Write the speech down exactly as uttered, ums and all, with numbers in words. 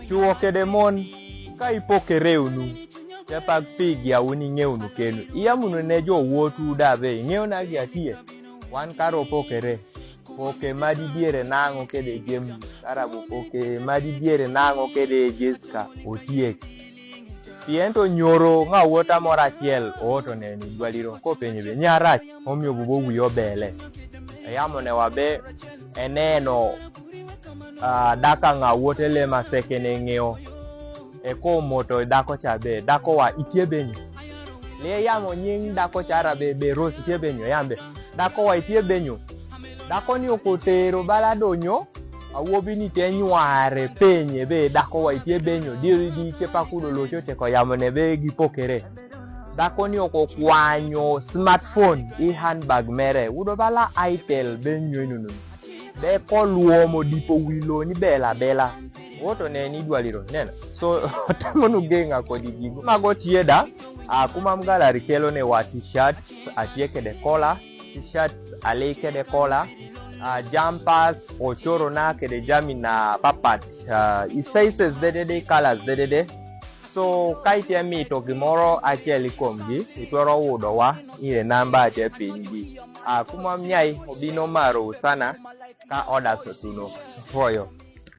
Chuo kede mon, ka ipokere unu, tepak pigi a unu ing'e unu kenu. Iyam unu ne jo wuotu da be, ing'e unu agi atiye. Wan karo pokere. Poke madi diere nang'o kede James, kara bo poke madi diere nang'o kede Jessica Otiek. Pien to nyoro ng'a wuot amora achiel, oto ne ni dwaliro. Kopenye be, nyarach, omiyo bubo wiyo bele. Eyamo ne wabe, eneno, ah, daka ng'a wuot elema sekene ng'eyo. E ko moto dako cha be, dako wa itie benyo. Le yamo nying dako cha ra be, be Rose itie benyo, yambe. Dako wa itie benyo. Dako ni okotero bala donyo, awuobi ni te nyware penye be, dako wa itie benyo. Diri di ke pakudo locho te ko yamo ne be gipokere. Dako ni oko kwanyo smartphone, i handbag mere. Udo bala Itel benyo inunu. Be koluomo dipo wilo ni bela bela. Woto ne ni dwaliro nena. So, tamonu geng'a kodi gigo. Mago tieda, ah, kuma mgalari kelo ne wa t-shirts, atie kede collar, t-shirts ale kede collar, ah, jumpers, ochoro na kede jamina papat, ah, i sizes dedede, colors dedede. So, ka itie mito gimoro achiel kuomgi, itwero wudo wa, ire namba achiel piny gi. Ah, kuma mnyai, obino maru sana, ka oda sotuno. Foyo.